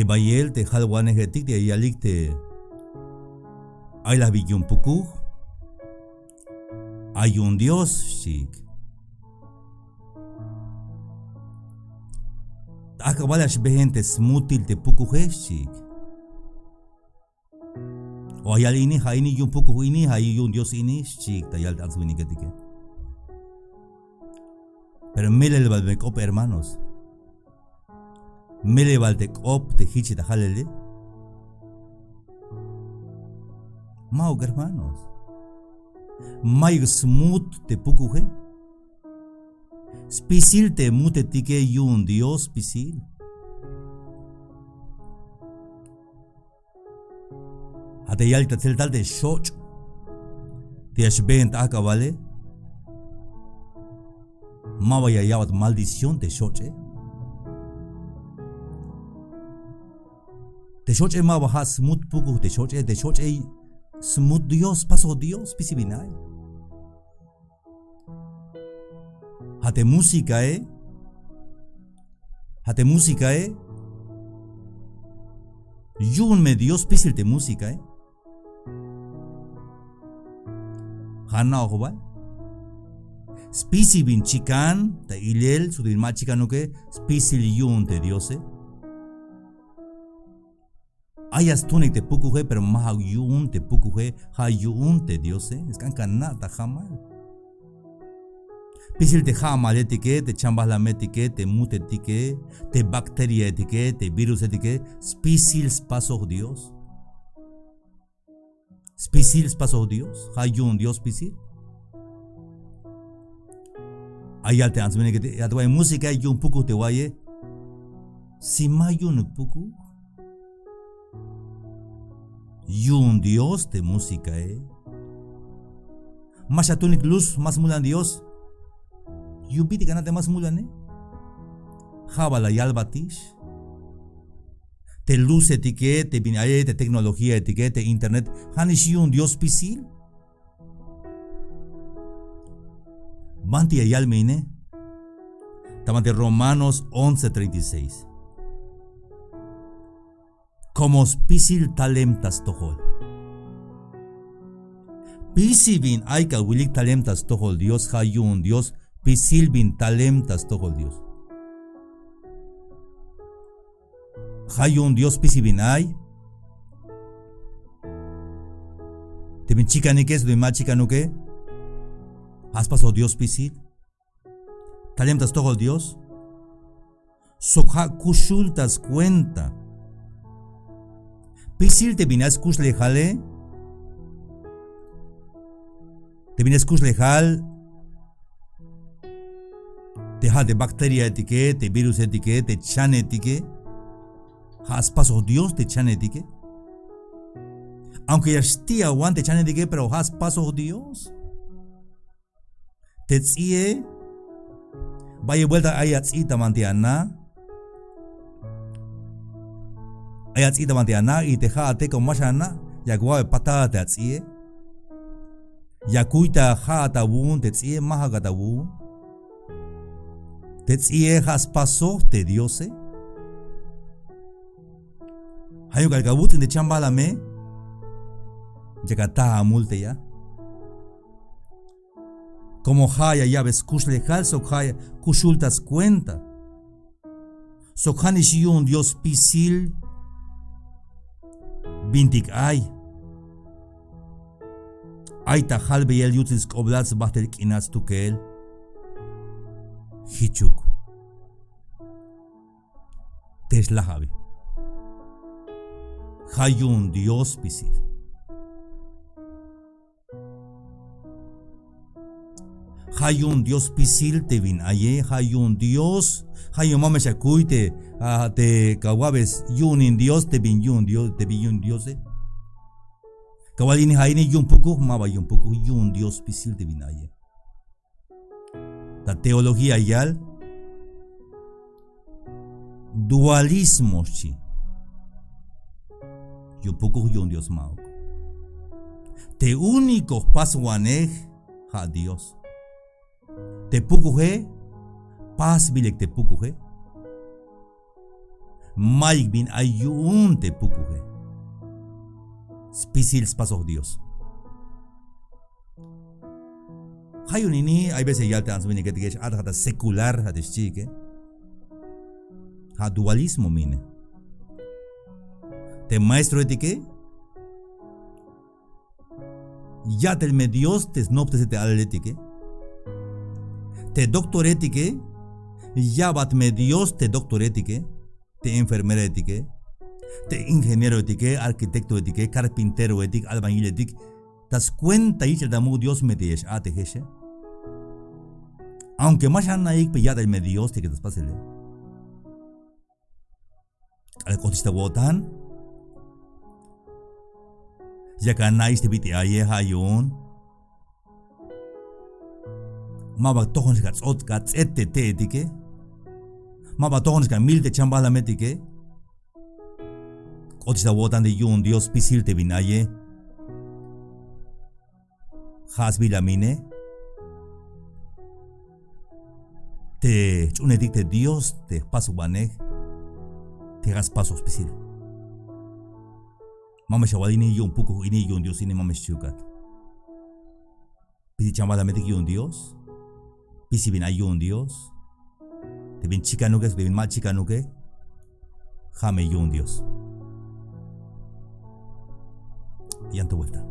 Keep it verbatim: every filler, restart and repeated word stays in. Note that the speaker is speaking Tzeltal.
Bayel te jalwanejetik te ya yalik te ay la bin yu'un pukuj, ay yu'un Dios xchiik. Ta ajk'abal ya xbeen te smutil te pukuje xchiik. O ya yal ini, ja' ini yu'un pukuj ini, ja' yu'un Dios ini xchiik ta yal te ants winiketike. Pero melel bal me k'op, hermanos. Melel bal te k'op te jich ta jalele. Ma'uk, hermanos. Mayuk smut te pukuje. Spisil te mutetike yu'un Dios spisil. Ja' te yalik ta tseltal te xoch' te ya xbeen ta ajk'abale, ma ba ya ya'bat maldición te xoch'e. Te xoch'e ma ba ja' smut pukuj te xoch'e, te xoch'e smut Dios, spasoj Dios spisil bin ay. Ja' te músicae, ja' te músicae yu'un me Dios spisil te músicae. Ja' na'oj bal spisil bin chikan ta ilel sok bin ma chikanuke, spisil yu'un te Diose. Ay ya stuunik te pukuje, pero ma ja' yu'un te pukuje, ja' yu'un te Diose. Sk'an ka na' ta jamal. Spisil te ja'maletike, te chambalametike, te mutetike, te bacteriaetike, te virusetike, spisil spasoj Dios. Spisil spasoj Dios, ja' yu'un Dios spisil. Ay yal te ants winiketike, ya te wa'iye música yu'un pukuj te wa'iye. Si ma yu'unuk pukuj, yu'un Dios te músicae. Ma xatuunik luz, ma smulan Dios. Yu'un bit'il ana' te ma smulane. Ja' bal la yalbatix. Te luzetike, te bin aye, te tecnologíaetike, te internet, ja'nix yu'un Dios spisil. Banti ya yal me ine. Ta banti Romanos once treinta y seis. Como spisil talem ta stojol. Spisil bin ay kawilik talem ta stojol Dios, ja' yu'un Dios spisil bin talem ta stojol Dios. Ja' yu'un Dios spisil bin ay. Te bin chikanike sok te bin ma chikanuke, ja' spasoj Dios spisil. Talem ta stojol Dios. Sok ja' kuxul ta skuenta. Spisil te bin ay skuxlejale. Te bin ay skuxlejal. Te ja' te bacteriaetike, te virusetike, te chanetike. Ja' spasoj Dios te chanetike. Aunque ya xti'awan te chanetike, pero ja' spasoj Dios. Te ts'i'e, bayel buelta ay ats'i' ta banti ana'. Ay ats'i' ta banti ana', y te ja'ate como ma xana', yak wa'be patada te ats'i'e. Ya kuy ta ja'at awu'un te ts'i'e, ma ja'at awu'un. Te ts'i'e ja' spasoj te Diose. Ja' yu'un k'alal awuts'in te chambalame, yak ataj amul te ya. Como ja' ya ya'be skuxlejal sok ja' ya kuxul ta skuenta. Sok ja'nix yu'un Dios spisil bintik ay. Ay ta jalbeyel yuts'in sk'oblal sbajtel k'inal stukel. Jichuk. Te xlaj abi. Ja' yu'un Dios spisil. Ja' yu'un Dios spisil te bin aye, ja' yu'un Dios, ja' yu'un ma me xakuy te, a, te kawa'be yu'un in Dios, te bin yu'un Dios, te bin yu'un Diose. Kawal ini ja' ini yu'un pukuj, ma ba yu'un pukuj, yu'un Dios spisil te bin aye. Ta teología yal dualismo xchi. Yu'un pukuj, yu'un Dios ma'uk. Te único jpaswanej ja' Dios. Te pukuje, pasbil ek te pukuje. Mayuk bin ay yu'un te pukuje. Spisil spasoj Dios. Ja' yu'un ini hay veces yal te ants winiketike, x-a'tej a ta secular a te xchiike. Ja' dualismo mine. Te maestroetike ya'tel me Dios te snoptesel te alaletike. Te doctoretike ya'bat me Dios te doctoretike, te enfermeraetike, te ingenieroetike, arquitectoetike, carpinteroetik, albañiletik. Ta scuenta yich'el ta muk' Dios me te ya x-a'tejexe. Aunque ma xana'ik, pero ya'tel me Dios te que ta spasele. K'alal k'otix ta wo'tan, yak ana'ix te bit'il aye. Ja' yu'un ma ba tojonix ka ts'ot ka ts'et te te'etike. Ma ba tojonix ka mil te chambalametike. K'otix ta wo'tan te yu'un Dios spisil te bin aye. Ja' sbilamine te jch'uunejtik te Dios te jpasubane, te ja' spasoj spisil. Ma me xawal ini yu'un pukuj ini, yu'un Dios ini, ma me xchiukat. Pisil chambalametik yu'un Dios. Pisil bin ay yu'un Dios. Te bin chikanuke, te bin ma chikanuke, ja' me yu'un Dios. Yan to vuelta.